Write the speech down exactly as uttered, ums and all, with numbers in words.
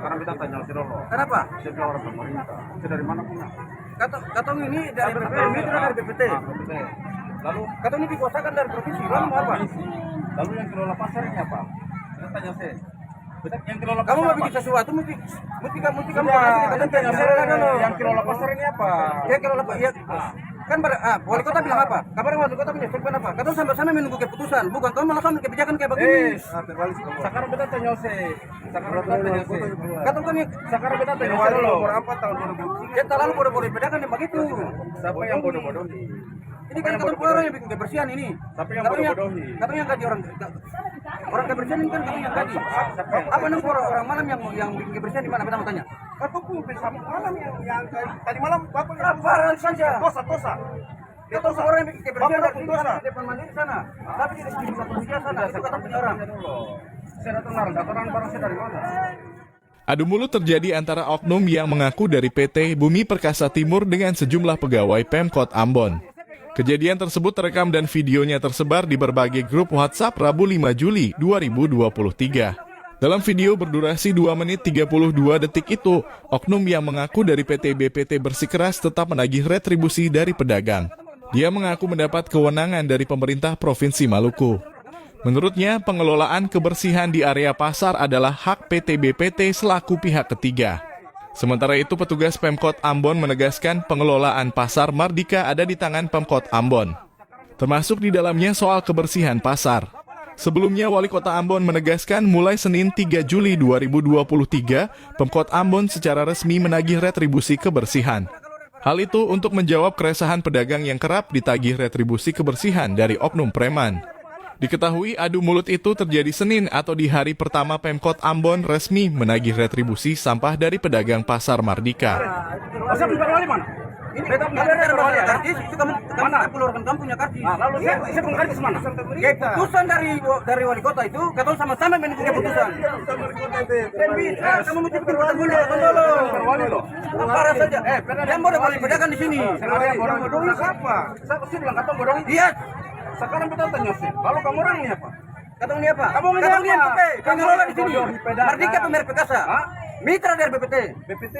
Sekarang kita tanya si Roro. Kenapa? Dia bilang orang pemerintah. Dia dari mana punya? Katong, katong ini dari B P T, mitra dari B P T. Ah, B P T. Lalu? Katong ini dikuasakan dari provinsi, lalu mau apa? Provinsi. Lalu yang kelola pasar ini apa? Kita tanya sih. Kita yang kelola pasar apa? Kamu mau bikin sesuatu, mesti, mesti kamu, mesti kamu kasih katong tanya sih. Sudah, yang kelola pasar ini apa? Yang kelola pa-, ya, ah. Kan ber-, ah, wali kota bilang apa? Kabar wali kota punya statement apa? Katong sama-sama menunggu keputusan, bukan kamu melakukan kebijakan kayak begini. Eh, sakarang kita tanya sih. Sakarang kita tanya sih. Katong kan yang, sakarang kita tanya sih dulu. Nomor apa tahun dua ribu? Ya, talalu bodoh-bodoh bedakan yang begitu. Siapa yang bodoh-bodoh? Ini kan katong orang yang bikin kebersihan ini. Siapa yang bodoh-bodoh? Katong yang gaji orang, orang kebersihan ini kan katong yang gaji. Apa nang orang, orang malam yang, yang bikin kebersihan di mana? Beta mau tanya. Katong pung bersama malam yang, yang tadi, tadi malam Bapak. Apa saja? Tosa, Tosa. Itu orang yang bikin kebersihan dari sini, di depan mandiri sana. Tapi di sini satu meja sana, itu katong punya orang. Adu mulut terjadi antara oknum yang mengaku dari P T Bumi Perkasa Timur dengan sejumlah pegawai Pemkot Ambon. Kejadian tersebut terekam dan videonya tersebar di berbagai grup WhatsApp Rabu lima Juli dua ribu dua puluh tiga. Dalam video berdurasi dua menit tiga puluh dua detik itu, oknum yang mengaku dari P T B P T Bersikeras tetap menagih retribusi dari pedagang. Dia mengaku mendapat kewenangan dari pemerintah Provinsi Maluku. Menurutnya, pengelolaan kebersihan di area pasar adalah hak P T B P T selaku pihak ketiga. Sementara itu, petugas Pemkot Ambon menegaskan pengelolaan Pasar Mardika ada di tangan Pemkot Ambon, termasuk di dalamnya soal kebersihan pasar. Sebelumnya, Wali Kota Ambon menegaskan mulai Senin tiga Juli dua ribu dua puluh tiga, Pemkot Ambon secara resmi menagih retribusi kebersihan. Hal itu untuk menjawab keresahan pedagang yang kerap ditagih retribusi kebersihan dari oknum preman. Diketahui, adu mulut itu terjadi Senin atau di hari pertama Pemkot Ambon resmi menagih retribusi sampah dari pedagang Pasar Mardika. Masa bukan wali mana? Ini beta, beta bukan wali, ya? Karcis, itu kamu, kamu keluarkan kamu punya karcis. Nah, lalu saya, saya punya karcis mana? Keputusan dari, dari wali kota itu, katong sama-sama menunggu keputusan. Bisa, kamu mesti bikin pertemuan dulu, dulu. Apa rasanya? Eh, jangan bodoh-bodoh bedakan di sini. Siapa? Siapa sih bilang katong bodoh? Iya. Sekarang kita tanya sih. Lalu kamu orang ini apa? Katong ini apa? Kamu ini apa? P P, pengelola di sini. Mardika Pemere Pekasa. Hah? Mitra dari B P T. B P T.